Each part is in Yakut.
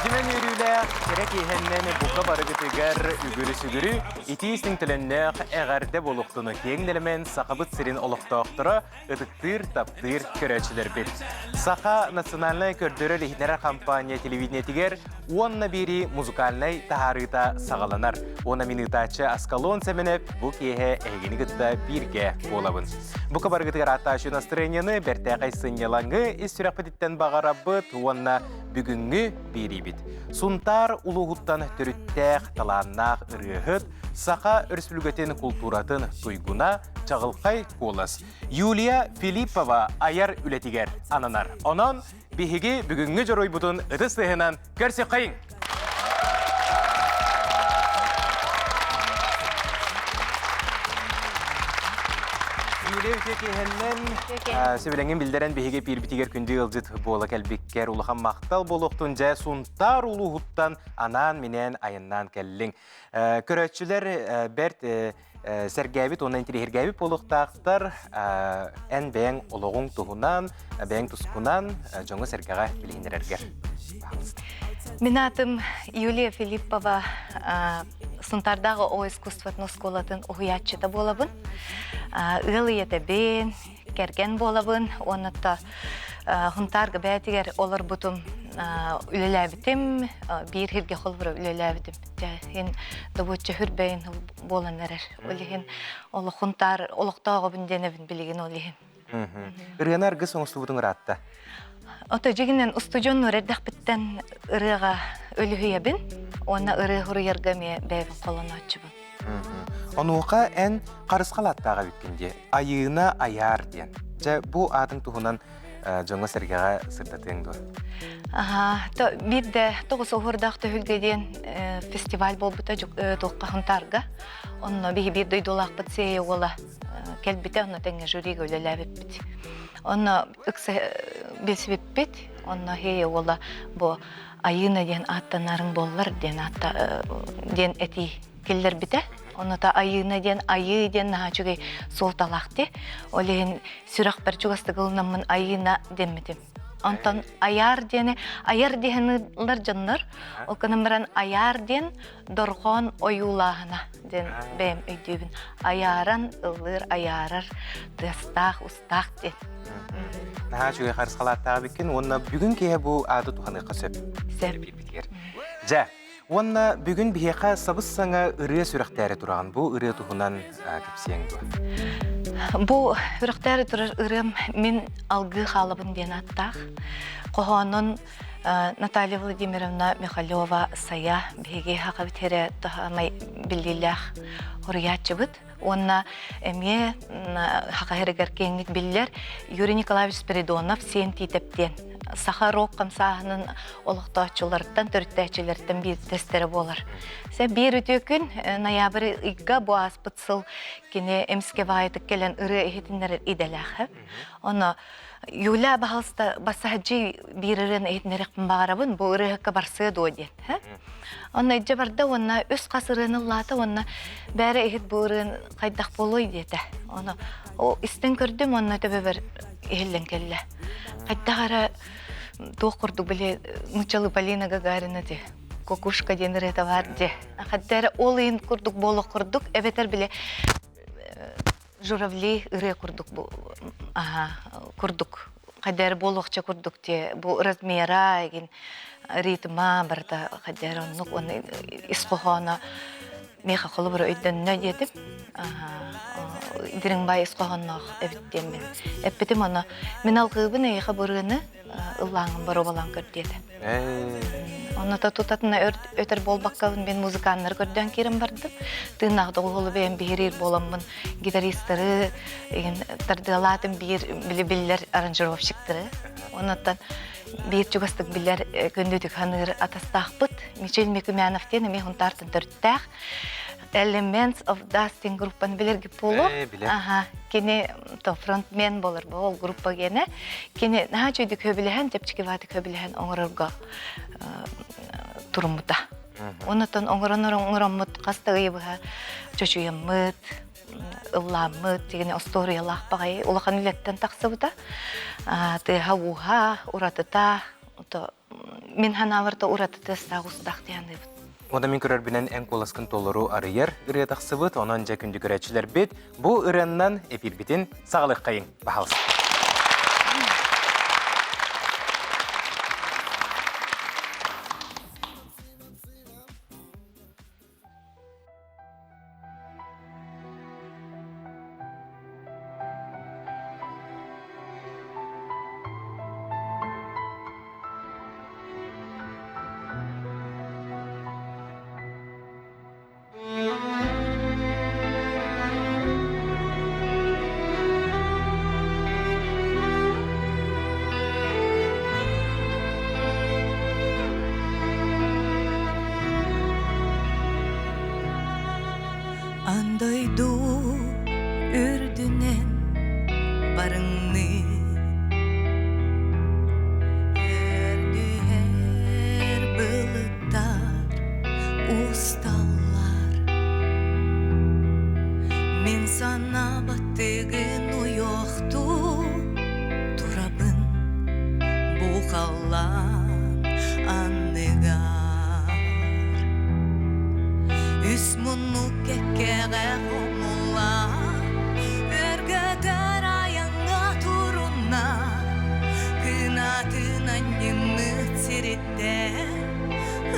Үтүмэн үөрүүлээх, кэрэ киэһэннэн бука барыгытыгар үгүрү-сүгүрү, итии-истиҥ төлөннөөх эҕэрдэ буолуохтуну киэҥ нэлэмэн Сахабыт сирин олохтоохторо ытыктыыр, таптыыр көрөөччүлэрбит. Саха национальнай көрдөрөр-иһитиннэрэр компания телевидениетигэр уонна биэрии музыкальнай таһаарыыта саҕаланар. Уонна мин ыытааччы Аскалон Сэмэнэп бу киэһэ эһигини кытта бииргэ буолабын. Бука барыгытыгар ааттааччы настроениены бэртээхэй сынньалаҥы ис сүрэхпититтэн баҕарабыт уонна бүгүҥҥү биэриибит. Сунтаар улууһуттан төрүттээх, талааннаах ырыаһыт, Саха Өрөспүүбүлүкэтин култууратын туйгуна, чаҕылхай куолас Юлия Филиппова айар үлэтигэр ананар. Онон биһиги бүгүҥҥү дьоруойбутун ытыс тыаһынан көрсүөххэйиҥ! Юлия үтүө киэһэннэн сөбүлэҥин биллэрэн биһиги эпиирбитигэр күндү ыалдьыт буола кэлбиккэр улахан махтал буолуохтун дьэ Сунтаар улууһуттан анаан-минээн айаннаан кэллиҥ. Көрөөччүлэр бэрт сэргээбит уонна интириэһиргээбит буолуохтаахтар. Эн бэйэҥ олоҕуҥ туһунан, бэйэҥ тускунан дьоҥҥо-сэргэҕэ билиһиннэрэргэр. Мин аатым Юлия Филиппова, Сунтаардааҕы оҕо искусствотын оскуолатын уһуйааччыта буолабын. Ыал ийэтэбин, кэргэн буолабын уонна Хунтаарга бэйэтигэр олорбутум, үлэлээбитим, биир сиргэ холобура үлэлээбитим. Дьэ, добуочча хүрбэйин буолан эрэр. Ол иһин олохун таар олохтооҕобун диэнэбин билигин ол иһин. Ырыаны аргыс оҥостубутуҥ ыраатта. Ото дьигинэн устудьуоннуур эрдэхпиттэн ырыаҕа үлүһүйэбин уонна ырыа суруйарга эмиэ бэйэбин холонооччубун. Онуоха эн харысхал ааттаах эбиккин дии. Айыына Айаар диэн. Дьэ, бу аатыҥ туһунан дьоҥҥо-сэргэҕэ сырдатыаҥ дуо? Аха, то биирдэ тоҕус уһурдаах түһүлгэ диэн фестиваль буолбута туохха Хунтаарга. Онно биһи биир дойдулаахпыт Сиэйэ уола кэлбитэ, онно тэҥҥэ жюрига үлэлээбиппит. Онно ыкса билсибиппит, онно Сиэйэ уола бу Айыына диэн ааттанарыҥ буоллар диэн аатта диэн этии киллэрбитэ. Онно Айыына диэн айыы диэн наһаа үчүгэй суолталаах дии. Ол иһин сүрэхпэр чугастык ылынаммын Айыына дэммитим. Онтон айаар диэни айар диэһинылар дьоннор, ол гынан баран айаар диэн дорҕоон ойуулааһына диэн бэйэм өйдүүбүн. Айааран ыллыыр, айаарар, тыастаах, устаах диэн. Наһаа үчүгэй харысхалааттаах эбиккин уонна бүгүн киэһэ бу ааты туһаныахха сөп. Сөп. Дьэ, Уонна бүгүн биһиэхэ сабыс-саҥа ырыа сүрэхтээри тураҕын. Бу ырыа туһунан кэпсиэҥ дуо? Бу сүрэхтээри турар ырыам мин алгыы хаалабын диэн ааттаах. Хоһоонун Наталья Владимировна Михалева Сайа биһиги хахабит эрэ таһамай биллиилээх хоруйааччыбыт. Уонна эмиэ Саха сиригэр киэҥник биллэр Юрий Николаевич Спиридонов Сиэн Тиитэп диэн саха рок хамсааһынын олохтооччуларыттан, төрүттээччилэриттэн биирдэстэрэ буолар. Сэ биир үтүө күн ноябрь ыйга бу ааспыт сыл кини эмискэ баайытык кэлэн ырыа иһитиннэрэр идэлээх. Оно Юля баһалыста бассаһаджи биир ырыаны иһитиннэриэхпин баҕарабын, бу ырыаһыкка барсыа дуо диэн. Онно илдьэ барда уонна үс хас ырыаны ыллаата уонна бээрэ иһит бу ырыан хайдах буолуой диэтэ. Ону истэн көрдүм уонна төбөбөр иһиллэн кэллэ. Хайдах эрэ туох курдук били нууччалыы Полина Гагарина ти кукушка диэн ырыата баар дии. Хайда эрэ ол иһин курдук буолуох курдук эбэтэр били Журавли ырыа курдук бу аха курдук хайда эрэ буолуохча курдук дии бу размера эгин ритма барыта хайда эрэ оннук уонна ис хоһооно миэхэ холобура өйдөннө диэтим дириҥ баай ис хоһоонноох эбит диэммин эппитим ону мин алгыыбын эйиэхэ бу ырыаны ыллааҥҥын боруобалаан көр диэтэ. Онно тутатына өтөр буолбаккабын мин музыканнары көрдөөн киирэн бардым. Тыыннаах доҕуһуолу бэйэм биһириир буоламмын гитаристары тардыалаатым биир били биллэр аранжировщиктары. Оннуттан биир чугастык билэр күндүтүк ханыыр атастаахпыт Мичил Микумянов диэн эмиэ Хунтаартан төрүттээх. Elements of Dustin группаны билэргит буолуо. Аха, кини то фронтмен болор бу ол группа гиэнэ. Кини наһаа үчүгүйдүк хөбүлэһэн, чэпчэки баатык хөбүлэһэн оҥорорго туруммута. Онотон оҥорон оҥороммут хас да ыйы быһа чочуйаммыт, ыллааммыт, дигини остуоруйалаах баҕайы улахан үлэттэн тахсыбыта. Тыаһа-ууһа, уратыта, то Мин ханаабар да ураты тыастаах устаах дианыыбын. Онда мин көрөрбүнэн эн куоласкын толору арыйар ырыа тахсыбыт, онон дьэ күндү көрөөччүлэрбит бу ырыаннан эфирбитин саҕалыаххайыҥ, баһаалыста. Андойду үрдүнэн барыҥныы Өрдүһэр былыттар усталлар Мин санаабаттыгын уйуохтуу турабын бу халлаан анныгар Үс муннук кэккэҕэ хомуллан өргөтөр айаҥҥа турунна кынатын анньыммыт сириттэн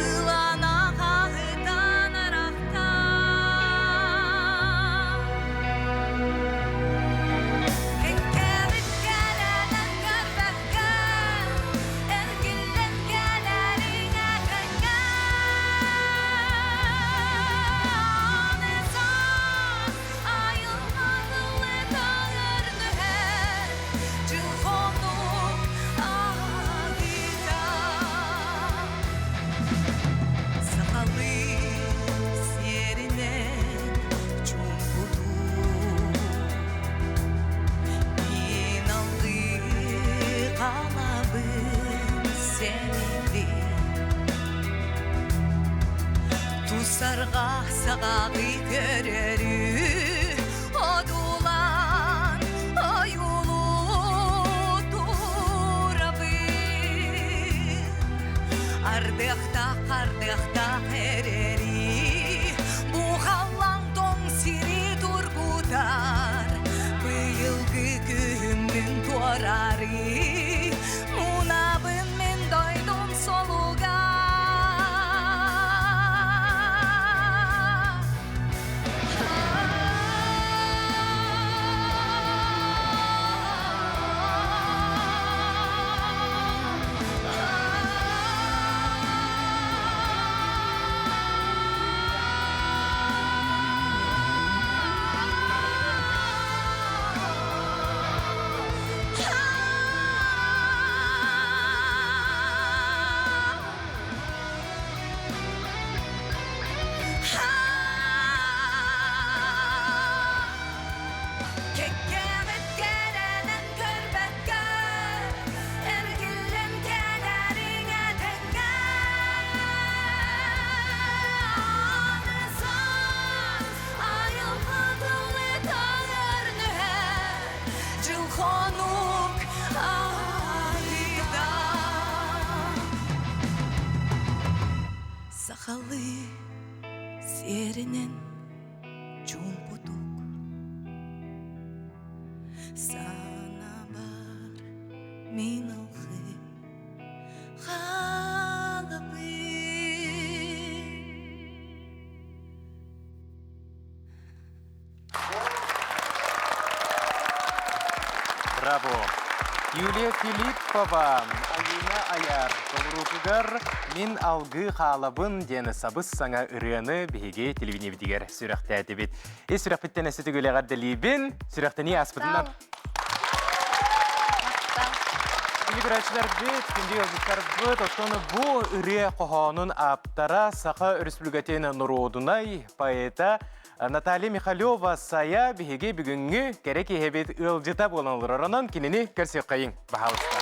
ылана хаһытан арахта Кэккэбит кэлэнэн көрбөккө эргиллэн кэлэриҥ этэҥҥэ Сахалыы сиэринэн чуумпутуу Мин алгыы хаалабын сэнийдим Тусарга саҕаҕы көрөрү одуулаан ойуулуу турабын Ардыахтаах ардыахтаах эрэри бу халлаан тоҥ сири тургутар быйылгы күһүммүн туорары мунабын мин дойдум солуга Кэккэҕит кэрэнэн көрбөккө Эргиллэн кэлэриҥ этэҥҥэ Аны саас айылҕа тыллытар нүһэр Дьыл хонук айда Сахалыы сиэринэн чуумпутук Санаабар мин алхыы хаалабын Браво! Юлия Филиппова, Алина Аяр толоруутугар «Мин алгыы хаалабын» диэн сабыс-саҥа ырыаны биһиги телевидениебитигэр сүрэхтээтибит. Ис сүрэхпиттэн өссө төгүл эҕэрдэлиибин. Сүрэхтэнии ааспытынан. Күндү көрөөччүлэрбит, күндү ыалдьыттарбыт, оттон бу ырыа хоһоонун ааптара Саха Өрөспүүбүлүкэтин норуодунай поэта Наталья Михалева Сайа биһиги бүгүҥҥү кэрэ киһибит ыалдьыта буолан олорор. Онон кинини көрсүөххэйиҥ, баһаалыста.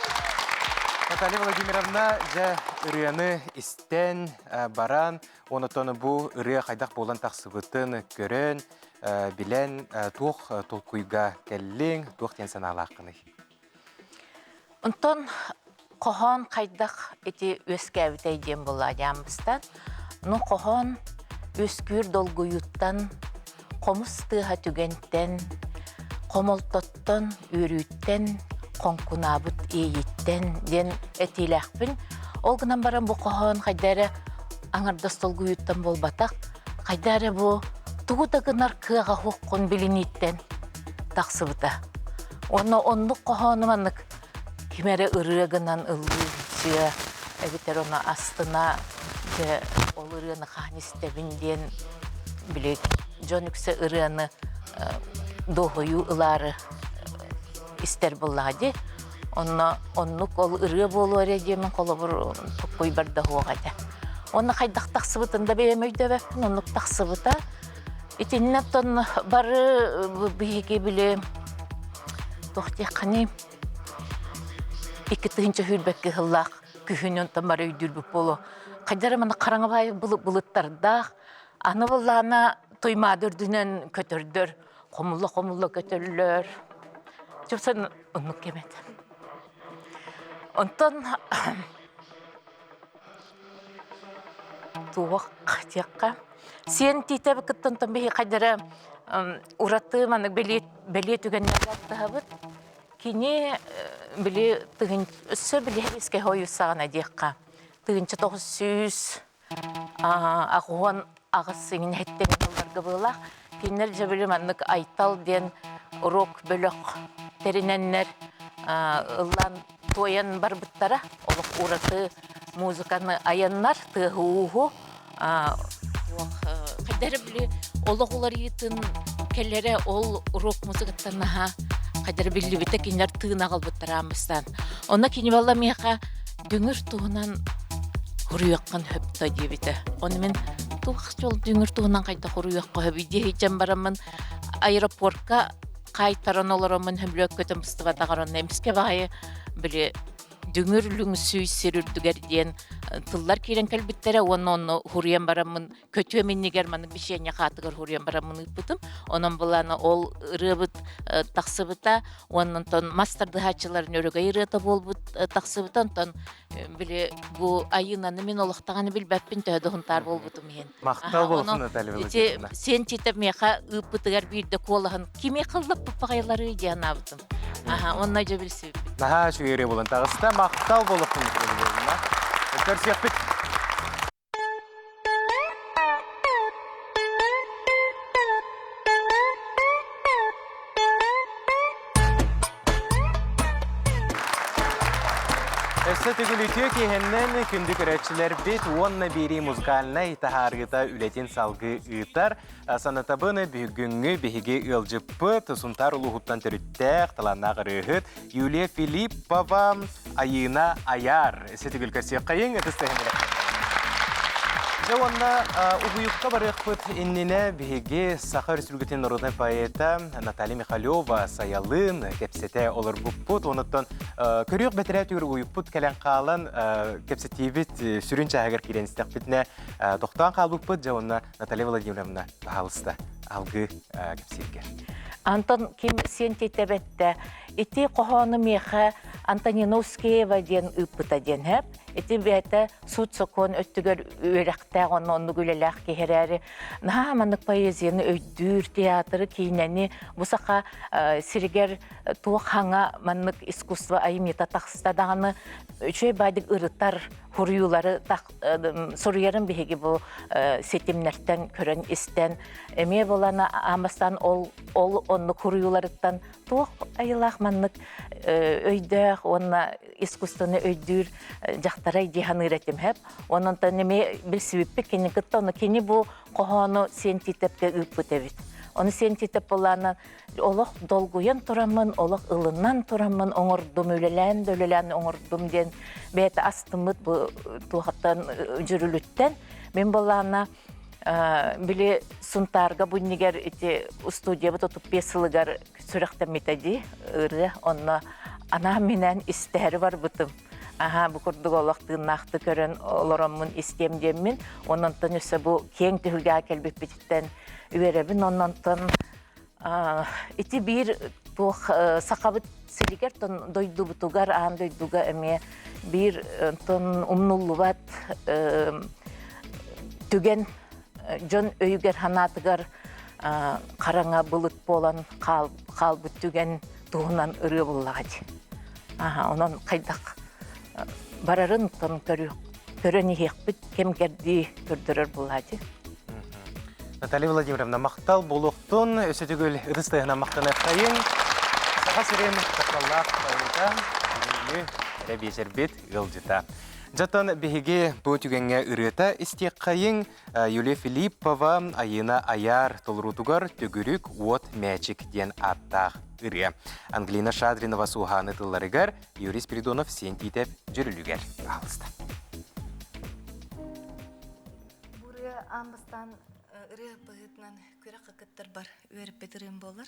Наталья Владимировна, дьэ, ырыаны истэн баран, онотон бу ырыа хайдах буолан тахсыбытын көрөн, билэн, туох толкуйга кэллиҥ, туох диэн санаалааххыный? Онтон Хоһоон хайдах ити үөскээбитэй диэн буолла дьааммыстан. Ну хоһоон үөскүүр долгуйууттан, хомус тыаһа түгэнтэн, хомолтоттон, үөрүүттэн, хоҥкунаабыт иэйииттэн диэн этиилээхпин. Ол гынан баран бу хоһоон хайда эрэ аҥардас долгуйууттан буолбатах, хайда эрэ бу тугу да гынар кыаҕа суоххун билинииттэн тахсыбыта. Уонна оннук хоһоону маннык ким эрэ ырыа гынан ыллыы эбэтэр ону астына дьэ ол ырыаны хаһан истэбин диэн били дьон үксэ ырыаны дуоһуйуу ылаары истэр буоллаҕа дии. Онно оннук ол ырыа буолуо эрэ диэмин холобур токкуйбар да суох этэ. Уонна хайдах тахсыбытын да бэйэм өйдөөбөппүн, оннук тахсыбыта. Итиннэ оттон бары биһиги били туох диэххиний 2020 сыллаах күһүн онтон бары өйдүүрбүт буолуо. Хайда эрэ манна хараҥа баайы былыттардаах, аны былаана Туймаада үрдүнэн көтөрдөр, хомулла-хомулла көтөллөр. Чупсан оннук кэм этэ. Онтон туох диэххэ Сиэн Тиитэби кытта онтон биһи хайдара ураты маннык бэлиэ түгэннэргэ алтыһабыт. Кини били тыһын өссө били искэ хойусаҕына диэххэ 1998 иҥин ылларга быылаах. Кинилэр дьэ били маннык Айтал диэн рок бөлөх тэринэннэр ыллаан туойан барбыттара. Олох ураты музыканы айаннар, тыаһы-ууһу хайда эрэ били олох уларыйыытын кэлэрэ ол рок музыкаттан наһаа хайда эрэ биллибитэ кинилэр тыын аҕалбыттара аан Онно кини балла миэхэ дүҥүр туһунан хуруйуоххун хөптө диэбитэ. Ону мин туох дьол дүҥүр туһунан хайдах хуруйуохха хөбүй дии сылдьан бараммын аэропортка хаайтаран олороммун хөмлүөк көтөн быстыбатаҕар онно эмискэ баҕайы били дүҥүр лүҥсүй сир үрдүгэр диэн тыллар киирэн кэлбиттэрэ уонна онно хуруйан бараммын көтүөм иннигэр маннык бичиэнньэ хаатыгар хуруйан бараммын ыыппытым. Онон былаана ол ырыабыт тахсыбыта уонна онтон мас тардыһааччыларын өрөгөй ырыата буолбут тахсыбыта онтон били бу Айыынаны мин олохтоҕуна билбэппин төһө да уһунтаар буолбутум иһин. Махтал буолсун Наталья Владимировна. Ити сен тиитэ миэхэ ыыппытыгар биирдэ куолаһын кими хыллаппыт баҕайылары диэн анаабытым. Аха, онно дьэ билсибиппит. Наһаа үчүгэй ырыа буолан таҕыста. Махтал буолуохтун Наталья Владимировна. Көрсүөхпүт. Өссө төгүл үтүө киэһэннэн күндү көрөөччүлэрбит уонна биэрии музыкальнай таһаарыыта үлэтин салгыы ыытар. Санатабын бүгүҥҥү биһиги ыалдьыппыт Сунтаар улууһуттан төрүттээх талааннаах ырыаһыт Юлия Филиппова, Айыына Айар. Өссө төгүл көрсүөххэйиҥ, ытыс тыаһын Дьэ уонна угуйукка барыахпыт иннинэ биһиги Саха Өрөспүүбүлүкэтин норуодунай поэта Наталья Михалева Сайалыын кэпсэтэ олорбуппут. Онуттан көрүөх бэтэрээ түгэр угуйукпут кэлэн хаалан кэпсэтиибит сүрүн чааһыгар киирэн истэхпитинэ тохтоон хаалбыппыт. Дьэ уонна Наталья Владимировна, пожалуйста, алгыы кэпсииргэр. Антон ким сиэн тиэтэбэттэ ити хоһоону миэхэ Антонина Ускеева диэн ыыппыта диэн һэп. Ити бэйэтэ суут-сокуон өттүгэр үөрэхтээх онно оннук үлэлээх киһи эрээри наһаа маннык поэзияны өйдүүр, театры, киинэни бу саха сиригэр туох хаҥа маннык искусство айымньыта тахста даҕаны үчүгэй баайдык ырытар хуруйуулары суруйарын биһиги бу ситимнэртэн көрөн истэн эмиэ буолан аамастаан ол ол оннук хуруйууларыттан туох айылаах маннык өйдөөх уонна искусствоны өйдүүр дьахтарай дии саныыр этим хэп онон эмиэ билсибиппит кини кытта ону кини бу хоһоону Сиэн Тиитэпкэ ыыппыт эбит ону Сиэн Тиитэп буолаана олох долгуйан тураммын олох ылынан тураммын оҥордум үлэлээн да үлэлээн оҥордум диэн бэйэтэ астыммыт бу туохаттан дьүрүлүттэн мин буоллаана били Сунтаарга бу иннигэр ити студиябыт 35 сылыгар сүрэхтэммитэ дии ырыа онно анаан-минээн истээри барбытым аһаа бу курдук олох тыыннаахтык көрөн олороммун истиэм диэммин ононтон өссө бу киэҥ түһүлгэҕэ кэлбиппититтэн үөрэбин ононтон ити биир Туох сахабыт сиригэр дойдубутугар аан дойдуга эмиэ биир тон умнуллубат түгэн дьон өйүгэр санаатыгар хараҥа былыт буолан хаалбыт түгэн туһунан ырыа буллаҕа дии. Онон хайдах барарын тон көрөн иһиэхпит кэм кэрдии көрдөрөр буолаа дии. Наталья Владимировна, махтал буолуохтун, өссө төгүл ытыс тыаһынан махтаныаххайыҥ. Саха сирин тапталлаах поэта, бүгүҥҥү эрэ биэчэрбит ыалдьыта. Дьатан биһиги бу түгэҥҥэ ырыата истиэххэйиҥ. Юлия Филиппова Айыына Айаар толоруутугар Төгүрүк уот мээчик диэн ааттаах ырыа. Ангелина Шадринова суоһааны тылларыгар Юрий Спиридонов Сиэн Тиитэп дьүрүлүгэр аһалыста. Бу ырыа аан бастаан ырыа быһыытынан күрэххэ кыттарбар үөрэппит ырыам буолар.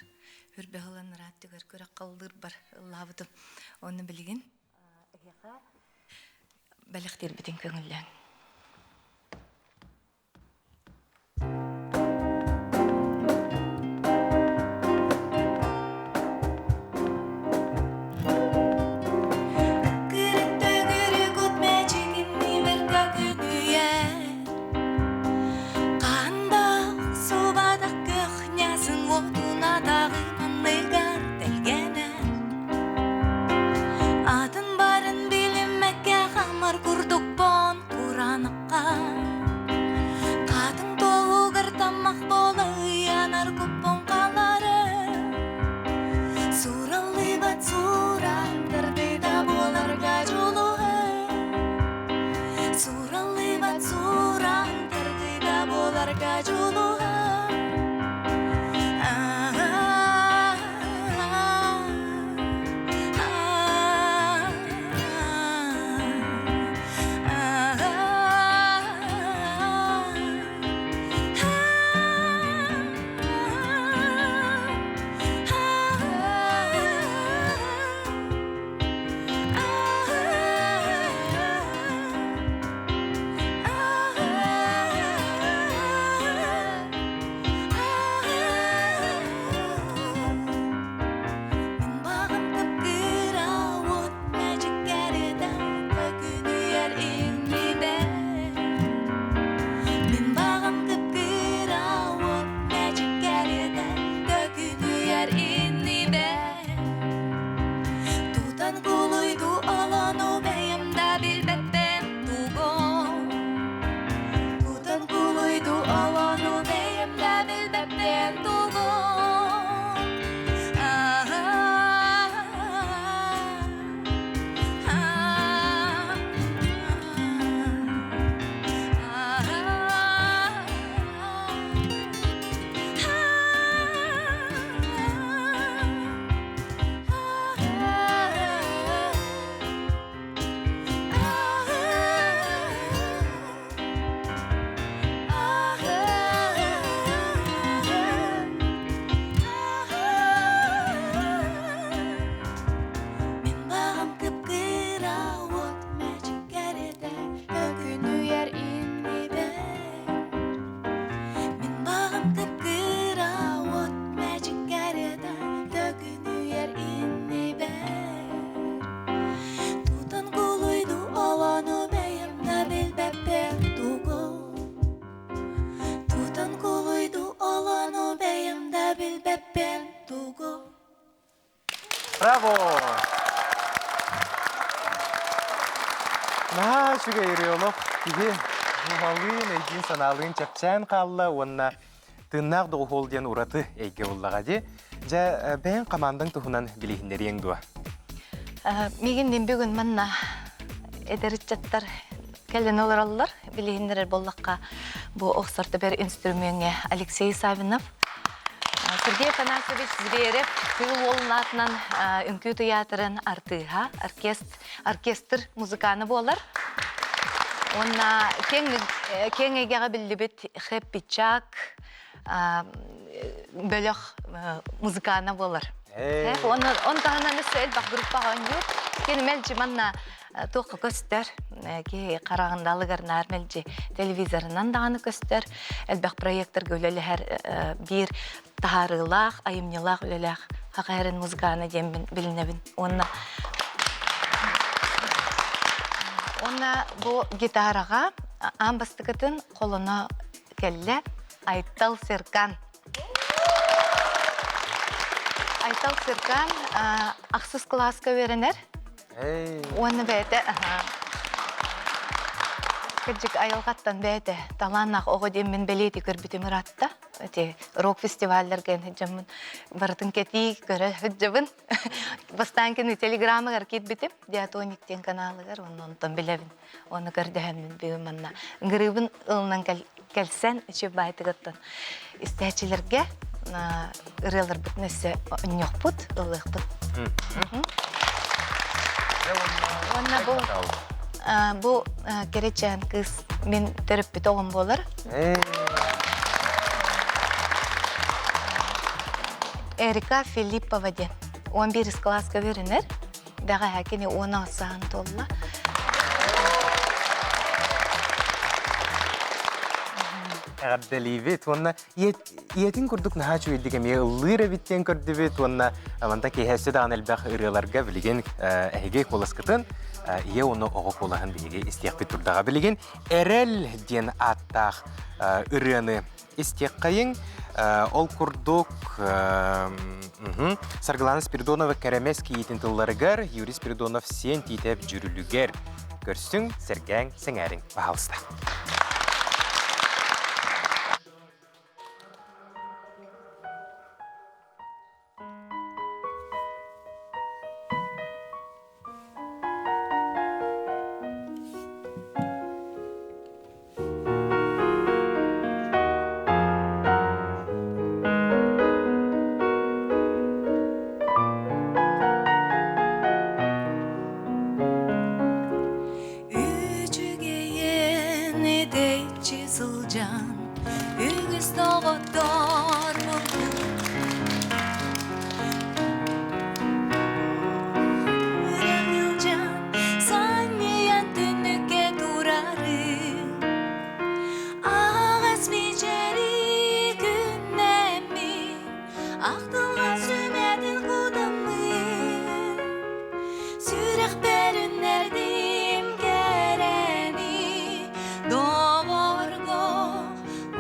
Үрбэ ылан ыраат түгэр күрэххэ ыллыырбар ыллаабытым. Онно билигин эһиэхэ бэлэхтиирбитин көҥүллээҥ. Атын барын билиммэккэ хамар курдукпун кураанахха Хатын туоһугар таммах буола ыйанар куппун хаалары Суураллыбат сууран тардыыта буоларга дьулуһар Суураллыбат сууран тардыыта буоларга дьулуһар Мин баҕам кып-кыра уот мээчиккэритэ төкүнүйэр иннибэр Мин баҕам кып-кыра уот мээчиккэритэ төкүнүйэр иннибэр Тутан кулуйду олону бэйэм да билбэппин тугу Тутан кулуйду олону бэйэм да билбэппин тугу Мин баҕам кып-кыра уот мээчиккэритэ төкүнүйэр иннибэр Мин баҕам кып-кыра уот мээчиккэритэ төкүнүйэр иннибэр Тутан кулуйду олону бэйэм да билбэппин тугу Тутан кулуйду олону бэйэм да билбэппин тугу Браво! Наһаа үчүгэй ырыа киһи дууһалыын, өйдүүн-санаалыын чэпчээн хаалла уонна тыыннаах доҕуһуол диэн ураты эйгэ буллаҕа дии. Дьэ, бэйэҥ хамаандаҥ туһунан билиһиннэриэҥ дуо? Миигин мин бүгүн манна эдэр ыччаттар кэлэн олороллор. Билиһиннэрэр буоллахха, бу охсор тэбэр инструмеҥҥэ Алексей Савинов, Сергей Афанасьевич Зверев Кыыл уолун аатынан үҥкүү тыйаатырын артыыһа, оркестр, оркестр музыкана буолар. Уонна киэҥ, киэҥ эйгэҕэ биллибит Хэппи Чак бөлөх музыкана буолар. Уонна он таһынан өссө элбэх группаҕа оонньуур. Кини мэлдьи манна туохха көстөр, киһи хараҕын далыгар наар мэлдьи телевизорынан даҕаны көстөр. Элбэх проекторга үлэлэһэр биир таһаарыылаах, айымньылаах үлэлээх Саха сирин музыкаана диэммин билинэбин. Уонна Уонна бу гитараҕа аан бастакытын холоно кэллэ Айтал Серкан. Айтал Серкан ахсыс кылааска үөрэнэр. Уонна бэйэтэ кырдьык айылҕаттан бэйэтэ талааннаах оҕо диэммин бэлиэтии көрбүтүм ыраатта. Ити рок-фестивалларга сылдьаммын барытын кэтии көрө сылдьабын. Бастаан кини телеграмыгар киирбитим, Диатоник диэн каналыгар, онно онтон билэбин. Оны көрдөһөммүн бүгүн манна ыҥырыыбын ылынан кэлсэн үчүгэй баайтыгыттан истээччилэргэ ырыаларбытын өссө онньуохпут, ыллыахпыт. Уонна бу бу кэрэчээн кыыс мин төрөппүт оҕом буолар. Эрика Филиппова диэн 11 кылааска үөрэнэр. Бэҕэһээ кини 16 сааһын туолла. Эҕэрдэлиибит уонна ийэтин курдук наһаа үчүгэйдик эмиэ ыллыыр эбит диэн көрдүбүт уонна мантан киэһэ өссө даҕаны элбэх ырыаларга билигин эһиги куоласкытын ийэ уонна оҕо куолаһын биһиги истиэхпит турдаҕа. Билигин Эрэл диэн ааттаах ырыаны истиэххэйиҥ. Ол курдук Саргылана Спиридонова Кэрэмэс кийиитин тылларыгар Юрий Спиридонов Сиэн Тиитэп дьүрүлүгэр көрсүҥ, сэргээҥ, сэҥээриҥ, пожалуйста. Үчүгэйин итэччи сылдьан үгүс доҕоттор Санньыйан түннүккэ турары Аҕас мичэри күннэммин Ахтылҕан сүмэтин кутаммын Сүрэхпэр үннэрдим кэрэни Доҕорго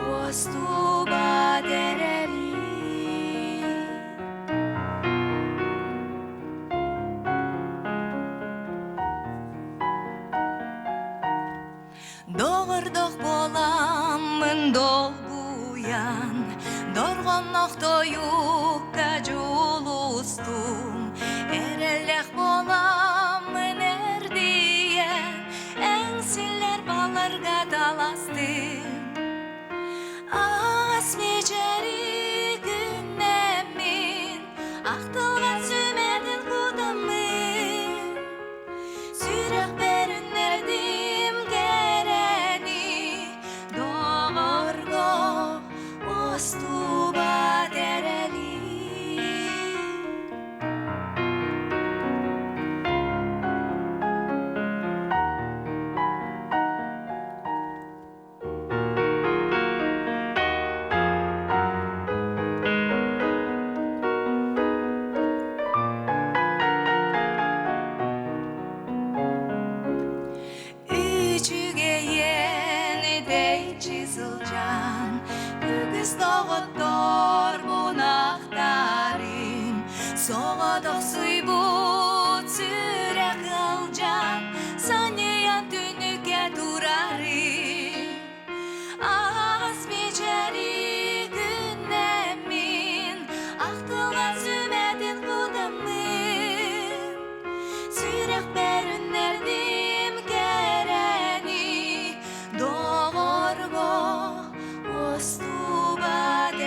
уостубат эрэли. Доҕордох буоламмын долгуйан, Дорҕоннох тойукка дьулустум, Эрэллээх буоламмын эрдийэн, Эҥсиллэр баларга таластым. Аас мичэри күннэммин, Ахтылҕан сүмэтин кутаммын, Сүрэхпэр үннэрдим кэрэни, Доҕорго устубат эрэли. Үчүгэйин итэйчи сылдьан, үгүс доҕоттор мунахтарым, соҕотохсуйбут сүрэх ылдьан, санньыйан түннүккэ турарым. Аһаҕас мичэри күннэммин, ахтылҕан сүмэтин кутаммын, сүрэхпэр үннэрдим кэрэни, доҕорго уостубат.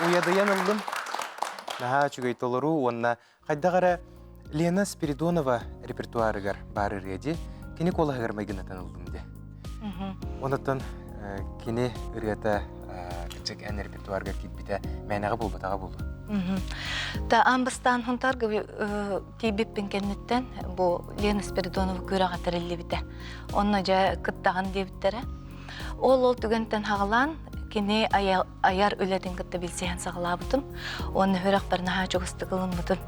Уйадыйан ыллым. Наһаа үчүгэй толоруу уонна хайдах эрэ Лена Спиридонова репертуарыгар баар ырыа дии. Кини куолаһыгар майгынатан ыллым дии. Онуттан кини ырыата кырдьык эн репертуаргар киирбитэ мээнэҕэ буолбатаҕа буолуо. Та аан бастаан Хонтарга тиийбиппин кэнниттэн бу Лена Спиридонова күрэҕэ тэриллибитэ. Онно дьэ кыттаҕын диэбиттэрэ. Ол-ол түгэнтэн хаҕалаан кини айар үлэтин кытта билсиһэн саҕалаабытым уонна үөрэхпэр наһаа чугастык ылыммытым.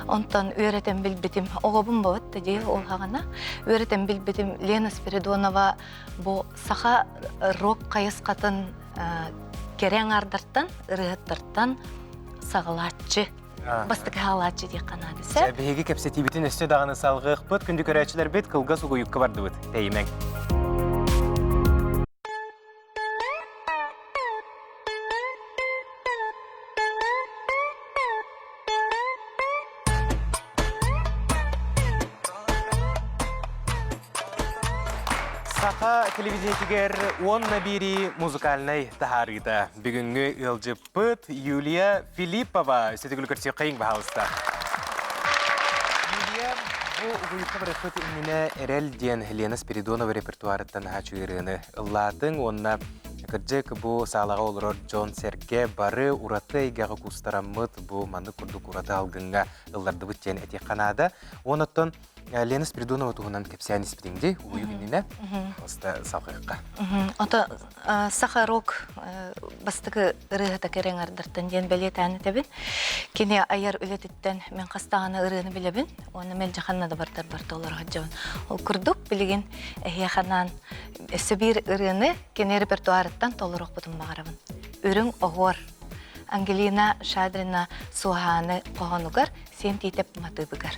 Онтон үөрэтэн билбитим, оҕобун бабат да дии ол хаҕана, үөрэтэн билбитим Лена Спиридонова бу саха рок хайысхатын кэрэ аҥаардартан, ырыаһыттартан саҕалааччы бастакы хаалааччы диэххэ наада сөп. Биһиги кэпсэтиибитин өссө даҕаны салҕыахпыт. Күндү көрөөччүлэрбит, кылгас угуйукка бардыбыт. Тэйимэҥ. Саха телевидениетигэр уонна биирии музыкальнай таһаарыыта. Бүгүҥҥү ыалдьыппыт Юлия Филиппова. Өссө көрсүөххэйиҥ, баһаалыста. Юлия, бу угуйукка барыахпыт иннинэ «Эрэл» диэн Лена Спиридонова репертуарыттан аһааччы ырыаны ыллаатыҥ уонна кырдьык бу саалаҕа олорор дьон-сэргэ бары ураты эйгэҕэ куустараммыт бу маннык курдук ураты алгыҥҥа ыллардыбыт диэн этиэххэ наада. Уонна оттон Лена Спиридонова туһунан кэпсээн испитиҥ дии, угуйук иннинэ. Оста салҕыахха. Ото саха рок бастакы ырыаһыта кэрэҥардартан диэн бэлиэтээн этэбин. Кини айар үлэтиттэн мин хастаҕына ырыаны билэбин уонна мэлдьи ханна да бардар барда олоро сылдьабын. Ол курдук билигин эһиэхэ анаан өссө биир ырыаны кини репертуарыттан толоруохпутун баҕарабын. Үрүҥ оһуор Ангелина Шадрина Суоһааны хоһоонугар Сиэн Тиитэп матыыбыгар.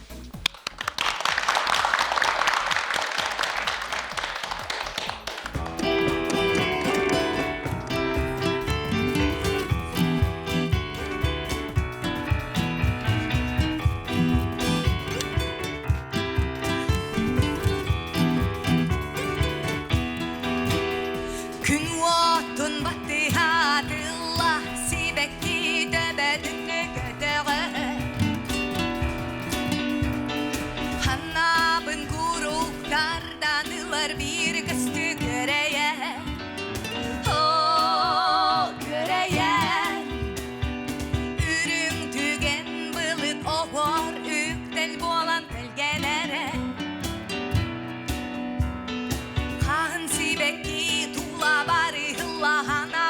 Күн уотун баттыһаатылла сибэкки төбөтүн көтөҕө Ханнабын куруктардан ылар биир көстү көрөйө О, көрөйө Үрүҥ түгэн былыт оһуор үктэл буолан тэлгэнэрэ Хаһын сибэкки тула барыһыллаһана.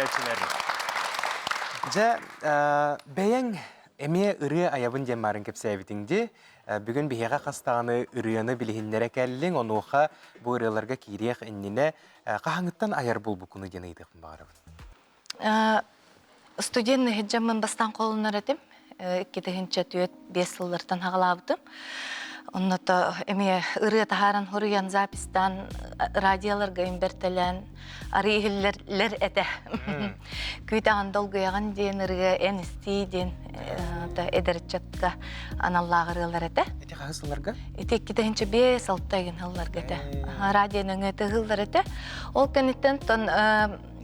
көрөөччүлэр. Дьэ, бэйэҥ эмиэ ырыа айабын диэн баарын кэпсээбитиҥ дии. Бүгүн биһиэхэ хас даҕаны ырыаны билиһиннэрэ кэллиҥ, онуоха бу ырыаларга киириэх иннинэ хаһааҥҥыттан айар буолбуккунуй диэн ыйытыахпын баҕарабын. Студент иһирдьэммин бастаан холунар этим. 2004-5 сыллартан хаҕалаабытым. Онното эмиэ ырыа таһааран хоруйан запистаан радиоларга имбэртэлээн арыы иһиллэр этэ. Күүтэҕин долгуйаҕын диэн ырыа эн истии диэн эдэр ыччатка аналлаах ырыалар этэ. Ити хаһыс сылларга? Ити 2005-6 игин сылларга этэ. Радио нөҥүө тыһыыллар этэ. Ол кэнниттэн тон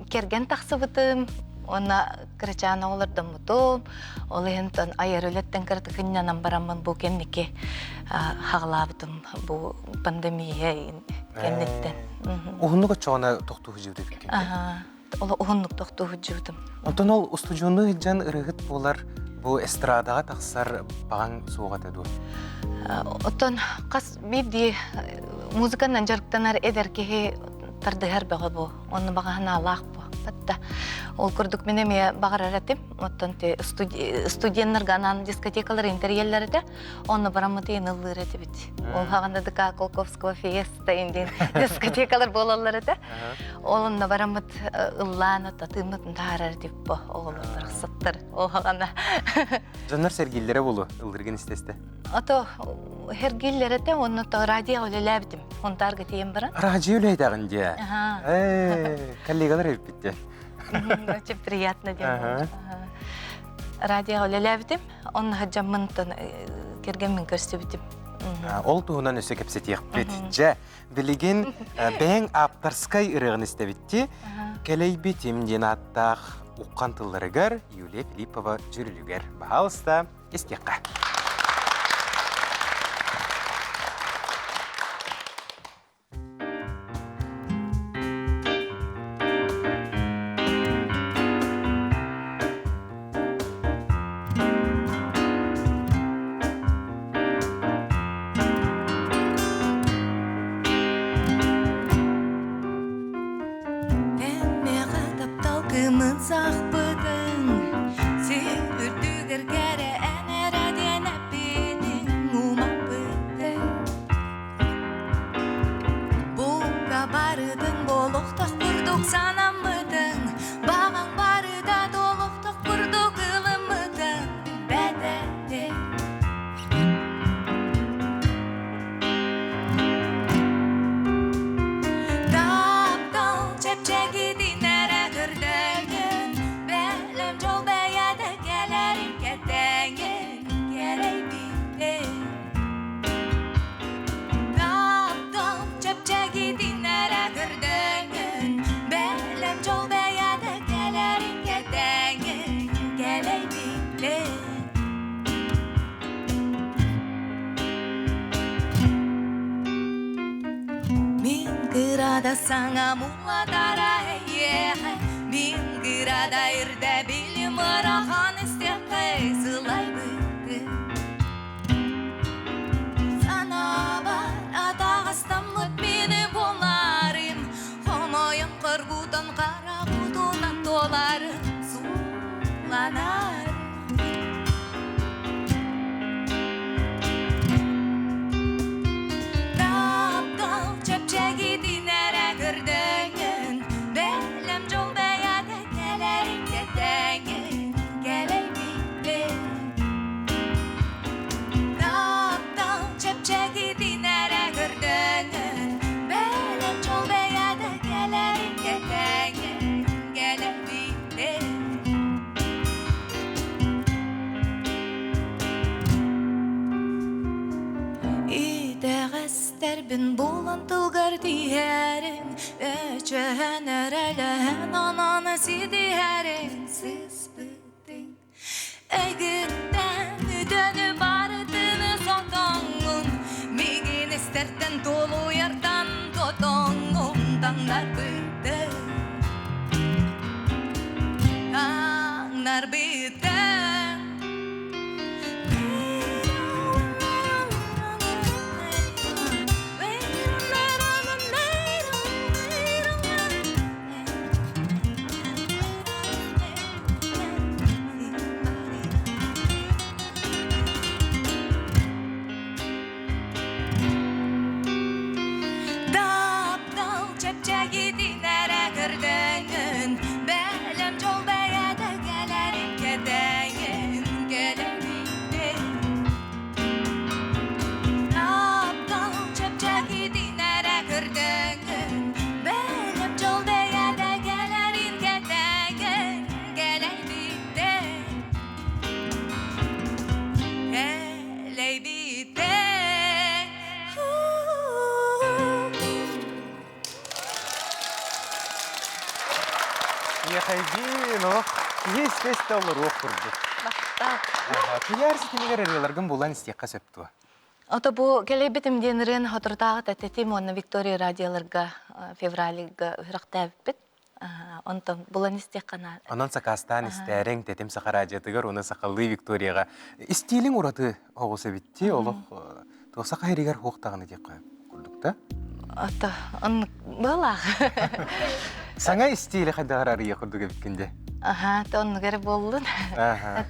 кэргэн тахсыбытым уонна кырачаан оҕолордоммутум. Ол иһин айар үлэттэн кыратык ынньанан бараммын бу кэнники хаҕалаабытым бу пандемия кэнниттэн. Уһуннук оччоҕуна тохтуу сылдьыбыт эбиккин. Ол уһуннук тохтуу сылдьыбытым. Онтон ол устудьуоннуу сылдьан ырыаһыт буолар бу эстрадаҕа тахсар баҕаҥ суох этэ дуо? Оттон хас биирдии музыканан дьарыктанар эдэр киһи тардыһар бөҕө бу. Онно баҕа санаалаах бу. Батта. Ол курдук мин эмиэ баҕарар этим. Оттон студеннарга анаан дискотекалар интерьерлер этэ. Онно бараммыт иин ыллыыр этибит. Ол хаҕана ДК Колковского феста индин дискотекалар буолаллар этэ. Ол онно бараммыт ыллаан татыыммыт таарар этип бу оҕолор барахсаттар. Ол хаҕана. Дьоннор сэргииллэрэ болу ыллыргын истесте. Ото хергиллер этэ, онно то радио үлэлээбитим. Хонтаарга тиийэн баран. Радио үлэйдэҕин дии. Ээ, коллегалар эбиппит Очень приятно диэн. Радио үлэлээбитим. Онно сылдьаммын кэргэммин көрсүбүтүм. Ол туһунан өссө кэпсэтиэхпит. Дьэ, билигин бэйэҥ ааптарскай ырыаҕын истэбитти. Кэлэйбитим диэн ааттаах уххан тылларыгар Юлия Филиппова дьүрүлүгэр. Баһаалыста, истиэххэ. Эммэҕэ таптал кымын сахпытыҥ, Сир үрдүгэр кэрэ эн эрэ диэн эппитиҥ умаппытыҥ. Бука барытын болохтох курдук санаммытыҥ, Баҕаҥ барыта толохтох курдук ылыммытыҥ билбэтэтиҥ. Таптал чэпчэкитин эрэ көрдөҥүн, Бэлэм дьол бэйэтэ кэлэрин кэтэҥин кэрэйбитин. Таптал чэпчэкитин эрэ көрдөҥүн, Бэлэм дьол бэйэтэ кэлэрин кэтэҥин кэлэйбитин. Мин кырада саҥа муҥатара эйиэхэ, Мин кырада ирдэбилим ыарахан истиэххэ сылайбытым. Санаабар атаҕастаммыт мини буларым, Хомойон хоргутан хара кутунан туоларым, сууланарым. Таптал чэпчэкитин эрэ көрдөҥүн, Бэлэм дьол бэйэтэ кэлэрин кэтэҥин, кэлэйбиппин. Таптал чэпчэкитин эрэ көрдөҥүн, Бэлэм дьол бэйэтэ кэлэрин кэтэҥин, кэлэйбиппин. Итэҕэстэрбин булан тылгар тииһэриҥ, Өчөһөн эрэлэһэн онон ситиһэриҥ сыспытыҥ. Эйгиттэн үтөнү барытыны сотоҥҥун, Миигин истэртэн тулуйартан тотоҥҥун таҥнарбытыҥ. Таҥнарбытыҥ. Истэ-истэ олоруох курдук. Махтал. Куйаар ситимигэр ырыаларгын булан истиэххэ сөп дуо? Ото бу кэлэйбитим диэн ырыаны соторутааҕыта Тэтим уонна Виктория радиоларга февральга үрэхтээбиппит. Онтон булан истиэххэ наада. Онон сакаастаан истээриҥ Тэтим Саха радиотыгар уонна сахалыы Викторияҕа истиилиҥ ураты оҕус эбит дии олох туох саха иһигэр суох даҕаны диэххэ курдук да. Ото оннук быһалаах. Саҥа истиили хайдах арыйа курдук эбиккин дии. Аха, то оннук эрэ буоллун. Аха.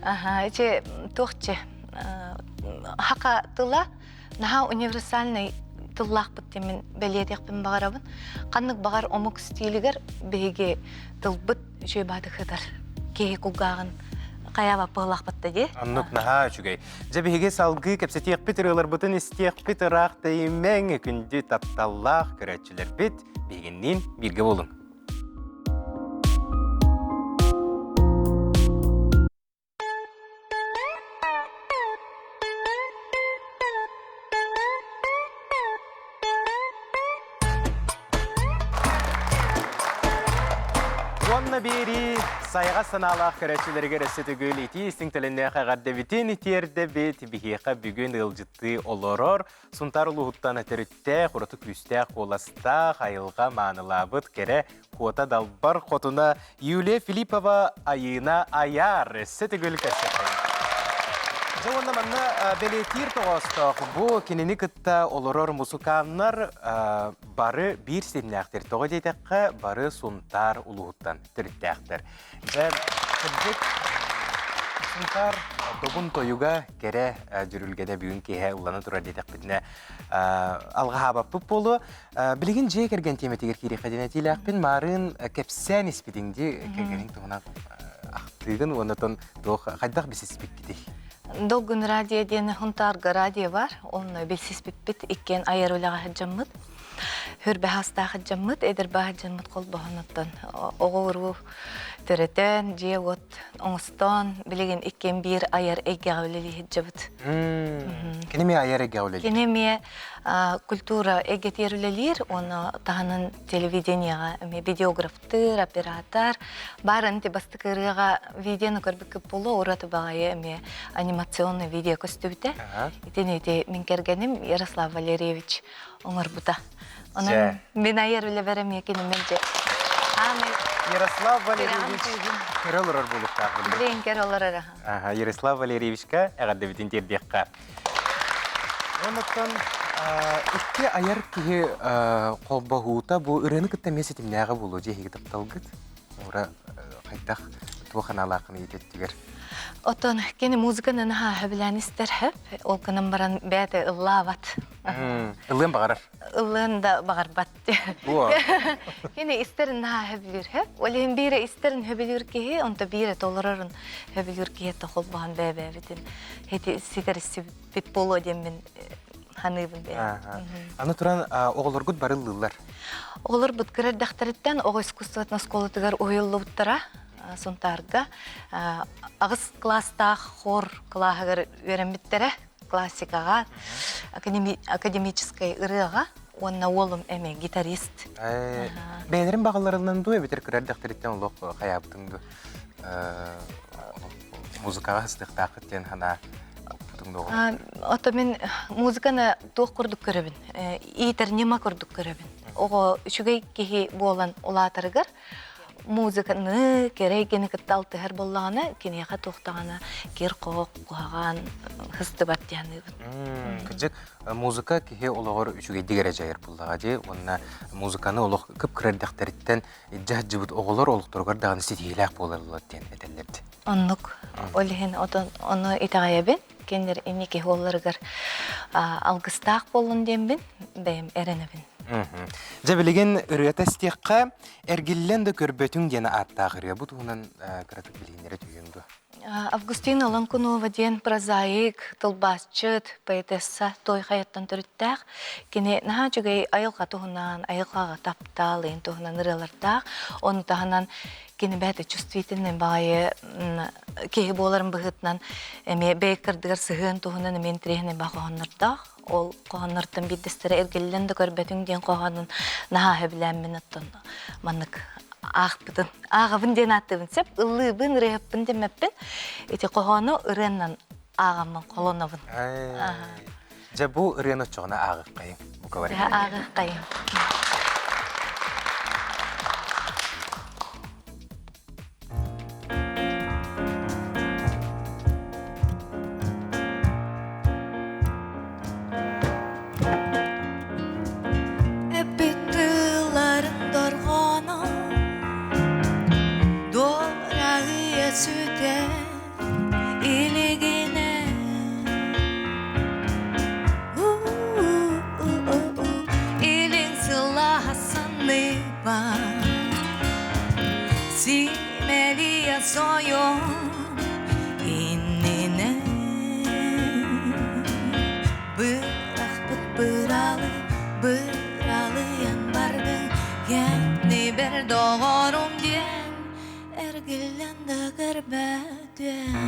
Аха, ичи туохчы хака тыла наһаа универсальный тыллаахпыт диэн мин бэлиэтиэхпин баҕарабын. Ханнык баҕар омук стилигэр биһиги тылбыт үчүгэй баатык сытар. Киһи кулгааҕын хайаабат быһылаахпыт да дии. Оннук наһаа үчүгэй. Дьэ биһиги салгыы кэпсэтиэхпит, ырыаларбытын истиэхпит ыраах тэйимэҥ, күндү тапталлаах көрөөччүлэрбит биһигинниин бииргэ буолуҥ. Уонна биэрии сайаҕас санаалаах көрөөччүлэригэр өссө төгүл итии истиҥ төлөннөөх эҕэрдэбитин тиэрдэбит. Биһиэхэ бүгүн ыалдьыттыы олорор Сунтаар улууһуттан төрүттээх, ураты күүстээх куоластаах, айылҕа маанылаабыт кэрэ Куота Далбар хотуна Юлия Филиппова Айыына Айаар өссө төгүл көрсөххө. Дьэ уонна манна бэлиэтиир тоҕоостоох бу кинини кытта олорор мусукааннар бары биир ситимнээхтэр. Тоҕо диэтэххэ, бары Сунтаар улууһуттан төрүттээхтэр. Дьэ, кырдьык, Сунтаар добун тойуга кэрэ дьүрүлгэнэ бүгүн киэһэ ыллана турар диэтэхпитинэ алҕаһаабаппыт буолуо. Билигин дьиэ кэргэн тиэмэтигэр киириэххэ диэн этиилээхпин. Маарыын кэпсээн испитиҥ дии кэргэниҥ туһунан ахтыыгын уонна туох хайдах билсиспиккитий? Долгун радио диэн Хунтаарга радио бар. Онно билсиспиппит иккиэн айар үлэҕэ сылдьаммыт. Хүрбэ хаастаах сылдьаммыт, эдэр баа сылдьаммыт холбоһон оттон оҕо-уруу төрөтөн, дьиэ-уот оҥостон, билигин иккиэн биир айар эйгэҕэ үлэлии сылдьабыт. Кини эмиэ айар эйгэҕэ үлэлиир? Кини эмиэ культура эйгэтигэр үлэлиир, уонна таһынан телевидениеҕа эмиэ видеографтыыр, оператор. Баарын ити бастакы ырыаҕа видеону көрбүккүт буолуо, ураты баҕайы эмиэ анимационный видео көстүбүтэ. Итини ити мин кэргэним Ярослав Валерьевич оҥорбута. Онон мин айар үлэбэр эмиэ кини мэлдьи аамай Ярослав Валерьевич көрө олорор буолуохтаах билигин. Билигин көрө олорор аха. Ярослав Валерьевичка эҕэрдэбитин тиэрдиэххэ. Оннуттан икки айар киһи холбоһуута бу ырыаны кытта эмиэ ситимнээҕэ буолуо дьиэ эһиги тапталгыт. Ура хайдах туох аналааххын иитеттигэр? Оттон кини музыканы наһаа сөбүлээн истэр сөп. Ол гынан баран бэйэтэ ыллаабат. Ыллыан баҕарар. Ыллыан да баҕарбат. Кини истэрин наһаа сөбүлүүр сөп. Ол иһин биирэ истэрин сөбүлүүр киһи, онто биирэ толорорун сөбүлүүр киһи холбоһон бэйэ-бэйэбитин ситэрсибиппит буолуо диэммин саныыбын бэйэм. Аны туран оҕолоргут бары ыллыыллар. Оҕолорбут кыра эрдэхтэриттэн оҕо искусствотын оскуолатыгар уһуйуллубуттара Сунтаарга. Аҕыс кылаастаах хор кылааһыгар үөрэммиттэрэ классикаҕа, академическай ырыаҕа уонна уолум эмиэ гитарист. Бэйэлэрин баҕаларынан дуу эбэтэр кыра эрдэхтэриттэн олох хайаабытыҥ дуу музыкаҕа сыстыахтааххыт диэн санаа укпутуҥ дуо? Ото мин музыканы туох курдук көрөбүн, иитэр ньыма курдук көрөбүн. Оҕо үчүгэй киһи буолан улаатарыгар музыканы, кэрэ эйгэни кытта алтыһар буоллаҕына, киниэхэ туох даҕаны кир-хоох, куһаҕан сыстыбат дии саныыбын. Кырдьык, музыка киһи олоҕор үчүгэйдик эрэ дьайар буоллаҕа дии. Уонна музыканы олох кып-кыра эрдэхтэриттэн илдьэ сылдьыбыт оҕолор олохторугар даҕаны ситиһиилээх буолаллар диэн этэллэр дии. Оннук. Ол иһин ону итэҕэйэбин. Кинилэр инники уолларыгар алгыстаах буоллун диэммин бэйэм эрэнэбин. Дьэ билигин ырыата истиэххэ, эргиллэн да көрбөтүҥ диэн ааттаах ырыа бу туһунан кыратык билиһиннэрэ түһүөҥ дуо? Августина Ланкунова диэн прозаик, тылбаасчыт, поэтесса Той Хайаттан төрүттээх. Кини наһаа үчүгэй айылҕа туһунан, айылҕаҕа таптал иһин туһунан ырыалардаах. Ону таһынан кини бэйэтэ чувствительный баҕайы киһи буоларын быһыытынан эмиэ бэйэ кырдыгар сыһыан туһунан эмиэ интэриэһинэй баҕа хоһооннордоох. Ол хоһооннортон биирдэстэрэ эргиллэн да көрбөтүҥ диэн хоһоонун наһаа сөбүлээммин оттон маннык аахпытым. Ааҕабын диэн ааттыыбын сөп, ыллыыбын, ырыаһыппын дэммэппин. Ити хоһоону ырыаннан ааҕаммын холонобун. Дьэ бу ырыаны оччоҕуна ааҕыаххайыҥ. Бука Дьэ ааҕыаххайыҥ. Эппит тылларын дорҕооно Дуораһыйа сүтэн илигинэ Илин сылааһа санныыбар Симэлийэ сойон иннинэ Бырахпыт быралы быралыйан бардын Кэннибэр доҕорум диэн эргиллэн да көрбөтүөм.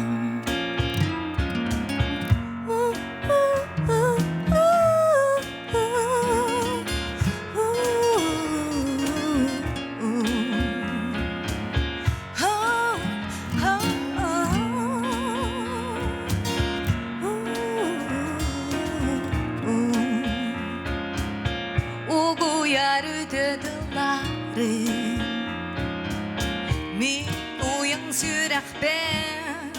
Угуйар үтө тылларын Мин уйаҥ сүрэхпин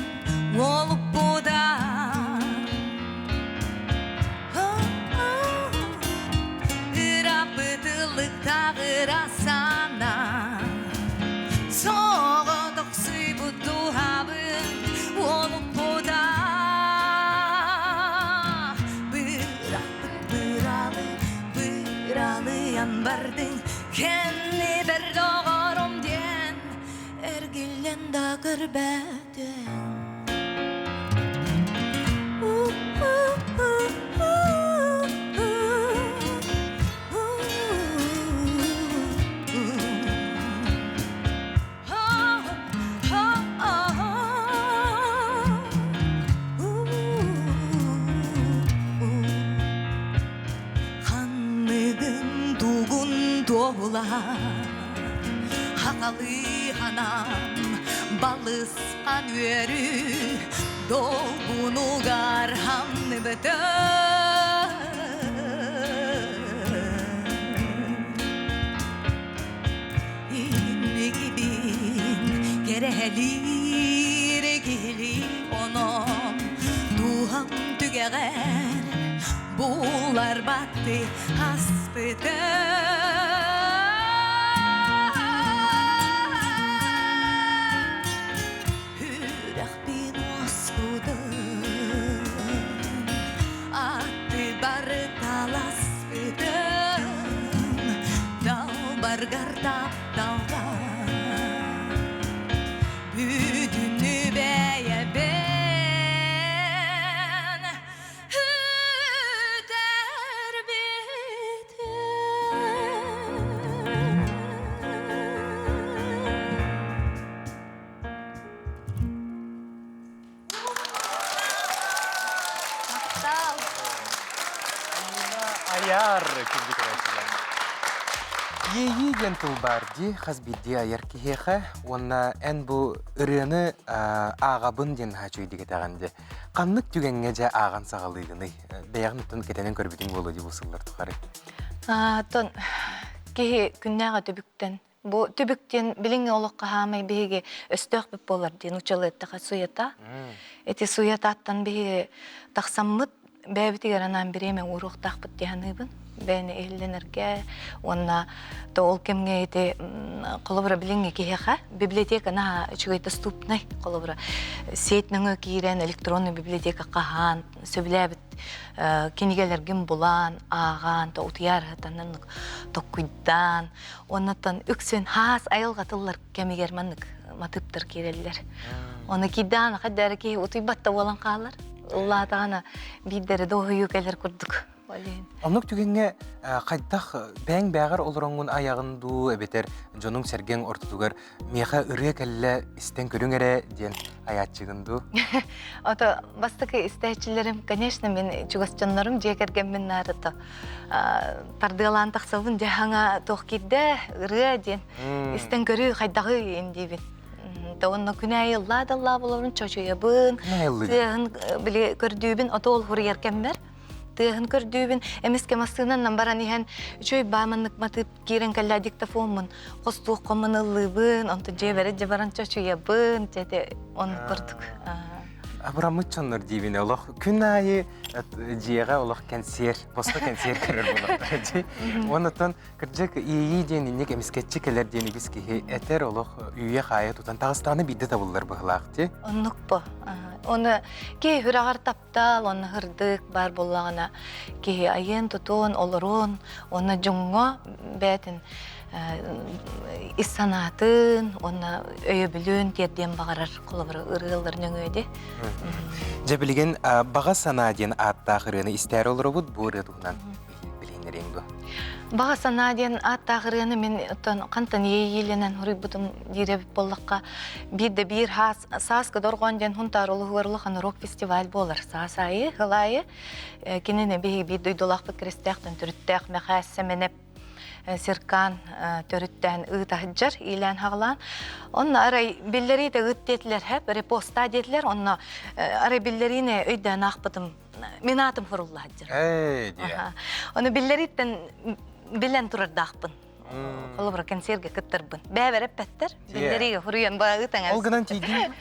уолуппута Ыраппыт ыллыктааҕыра сана Соҕотохсуйбут дууһабын уолуппута Бырахпыт быралы быралыйан бардыҥ Кэннибэр доҕорум диэн эргиллэн да көрбөтүм. Ханныгын тугун туоһулаһа Хахалыы ханаан балысхан үөрүү Долгунугар хамныбыта Инникибин кэрэһэлиир киһилии онон дууһам түгэҕэр булар батты аспыта. Үрэхпин уоскутун аттыбар таласпытым далбаргар тапталга бүтүннүү бэйэбин Махтал. Айар күндү көрөөччүлэр. Иэйии диэн тыл баар дии, хас биирдии айар киһиэхэ уонна эн бу ырыаны ааҕабын диэн наһаа үчүгэйдик этэҕин дии. Ханнык түгэҥҥэ дьэ ааҕан саҕалыыгыный? Бэйэҕин оттон кэтэнэн көрбүтүҥ буолуо дии бу сыллар тухары. Оттон киһи күннээҕи түбүктэн Бу түбүк диэн билиҥҥи олоххо хаамай биһиги өстөөхпүт буолар диэн учуол эттэхэ суета. Ити суетаттан биһиги тахсаммыт бэйэбитигэр анаан бириэмэ ууруохтаахпыт дии саныыбын. Бэйэни иһиллэнэргэ уонна то ол кэмҥэ ити холобура билиҥҥи киһиэхэ библиотека наһаа үчүгэй доступнай холобура сеть нөҥүө киирэн электронный библиотека хаһаан сөбүлээбит кинигэлэргин булан ааҕаан то утуйар сытан токкуйдаан Оннуттан үксүн хаас айылҕа тыллар кэмигэр маннык матыыптар киирэллэр. Ону киирдэҕинэ хайда эрэ киһи утуйбат да буолан хаалар. Ыллаатаҕына биирдэрэ дуоһуйуу кэлэр курдук. Ол иһин. Оннук түгэҥҥэ хайдах бэйэҥ бээҕэр олороҥҥун айаҕын дуу эбэтэр дьонуҥ-сэргэҥ ортотугар миэхэ ырыа кэллэ истэн көрүҥ эрэ диэн айааччыгын дуу? Ото бастакы истээччилэрим, конечно, мин чугас дьоннорум, дьиэ кэргэммин наарыта тардыалаан тахсабын дьэ хаҥа туох киирдэ ырыа диэн истэн көрүү хайдаҕый диибин. Онно күн аайы ыллаа да ыллаа болорун чочуйабын, тыаһын били көрдүүбүн, ото ол хуруйар кэммэр тыаһын көрдүүбүн, эмискэ массыынанан баран иһэн үчүгэй бааманнык матыып киирэн кэллээ диктофоммун хостуоххоммун ыллыыбын, онтон дьиэбэр дьэ баран чочуйабын, дьэ оннук курдук. Абыраммыт дьоннор диибин олох күн аайы дьиэҕэ олох кэнсиэр, босхо кэнсиэр көрөр буолар. Оннуттан кырдьык иэйии диэн инник эмискэччи кэлэр диэн үгүс киһи этэр олох үүйэ-хаайа тутан таҕыстаҕына биирдэ табыллар быһылаах дии. Оннук бу. Оны киһи сүрэҕэр таптал, онно һырдык баар буоллаҕына киһи айыан-тутуон, олоруон, уонна дьоҥҥо бэйэтин ис санаатын уонна өйөбүлүн тиэрдиэн баҕарар холобура ырыалар нөҥүө дии. Дьэ билигин Баҕа санаа диэн ааттаах ырыаны истээри олоробут. Бу ырыа туһунан билиһиннэриэҥ дуо? Баҕа санаа диэн ааттаах ырыаны мин оттон хантан иэйиилэнэн суруйбутум диир эбит буоллахха, биир да биир сааскы дорҕоон диэн Хунтаар улууһугар улахан рок-фестиваль буолар. Саас аайы, сыл аайы кинини биһиги биир дойдулаахпыт Киристээхтэн төрүттээх Мэхээс Сэмэнэп Серкан төрүттээн ыыта сылдьар, иилээн-хаҕылаан. Онно арай биллэриитэ ыыт диэтилэр, хэп, репоста диэтилэр. Онно арай биллэриини өйдөөн аахпытым, мин аатым сурулла сылдьар. Ээ, диэ. Ону биллэрииттэн билэн турардаахпын. Холобура, кэнсиэргэ кыттарбын. Бэйэбэр эппэттэр. Биллэриигэ хуруйан баҕытаҥ. Ол гынан тиийдим.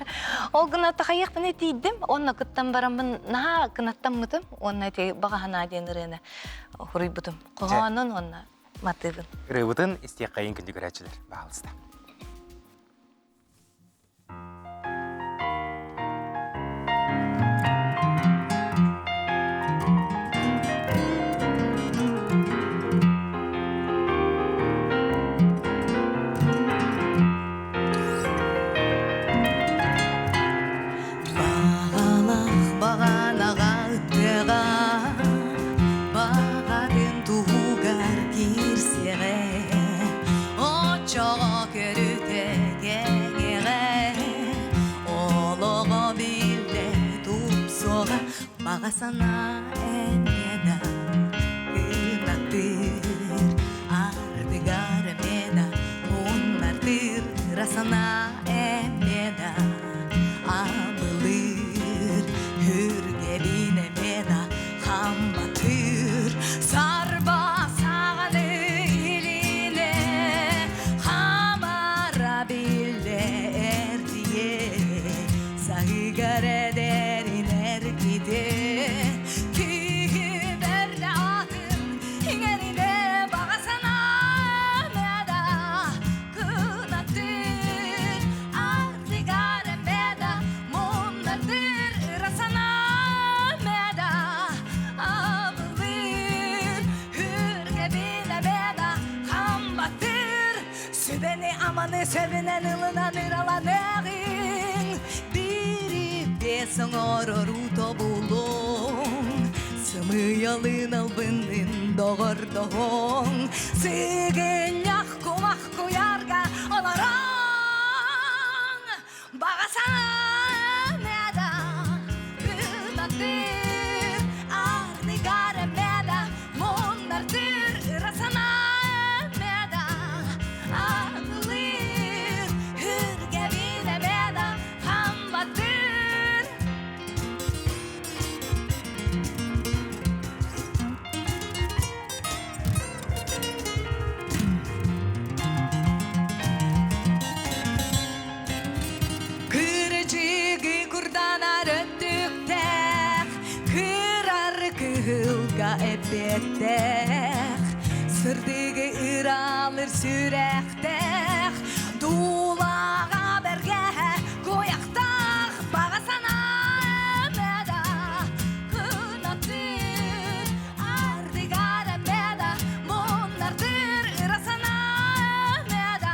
Ол гына тахайыахпын тиийдим. Онно кыттан бараммын наһаа кынаттаммытым. Уонна ити баҕа санаа диэн ырыаны хуруйбутум. Хоһоонун уонна матыыбын. Ырыабытын истиэххэйин күндү көрөөччүлэр, баһаалыста. Баҕалах баҕанаҕа ыттыаҕа, баҕатын туһугар киирсиэҕэ, оччоҕо көрүтэ кэҥиэҕэ, олоҕо биллэ тупсуоҕа, баҕа санаа эмиэ да кынаттыыр, ардыгар эмиэ да муннартыыр, ыра санаа эмиэ да абылыыр, хүргэбин эмиэ да хамматыыр, сарба саҕаны илине хамара биллэ эрдийэ, саһыгар эдэрин эргитэ, киһи бэрдэ атын иҥэринэ баҕа санаа да кынаттыыр, ардыгар эмэда муннардыр ыра санаа мэда абылыыр, хүргэбин эмэда хамбатыр, сүбэни аманы сөбүнэн ылынан ыраланыаҕыҥ, биири биэс оҥорору тобулуҥ, сымыйалын албыннын доҕордоһуҥ, сыгынньах кумах куйаарга олорон баҕа санаада ынатыр ардыгар эмэда муннартыр ыра санаамэда атылыр хүргэбин эмэда хамбатыр. Кырдьыгы курданар өттүктээх, кырар кыһылга эппиэттээх, сырдыгы ыралыр сүрэхтээх, дуулаҕа бэргэһэ куйахтаах баҕа санаа да кынаттыыр, ардыгар эмэда муннардыр ыра санаа да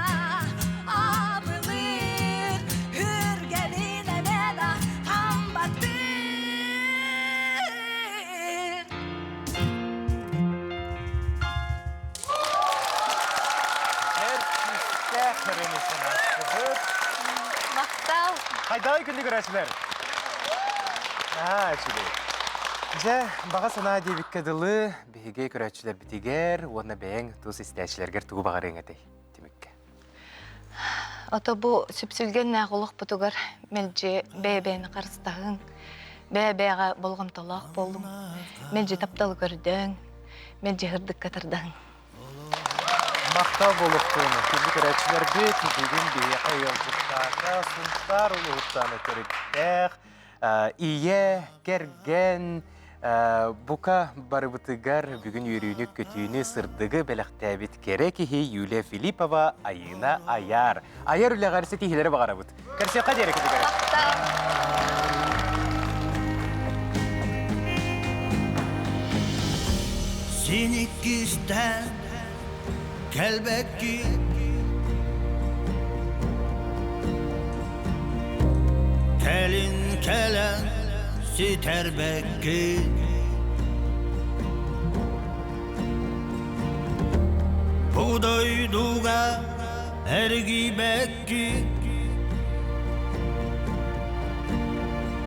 абылыыр, үргэлин эмэда хамбаттыыр. күндү көрөөччүлэр! Аа, үчүгэй. Дьэ, баҕа санаа диэбиккэ дылы, биһиги көрөөччүлэрбитигэр уонна бэйэҥ тус истээччилэргэр тугу баҕарыаҥ этэй түмүккэ? Ото бу сүпсүлгэннээх олохпутугар мэлдьи бэйэ-бэйэни харыстаһыҥ, бэйэ-бэйэҕэ болҕомтолоох буолуҥ, мэлдьи тапталы көрдөөн, мэлдьи сырдыкка тардаһыҥ. Махтал буолуохтун, күндү көрөөччүлэрбит, бүгүн биһиэхэ ыалдьыттаата Сунтаар улууһуттан төрүттээх ийэ, кэргэн, бука барыбытыгар бүгүн үөрүүнү, көтүүнү, сырдыгы бэлэхтээбит кэрэ киһи Юлия Филиппова, Айыына Айар. Айар үлэҕэр ситиһиилэри баҕарабыт. Көрсүөххэ диэри күндү Син иккистээн кэлбэккин Кэлин кэлэн ситэрбэккин Бу дойдуга эргийбэккин.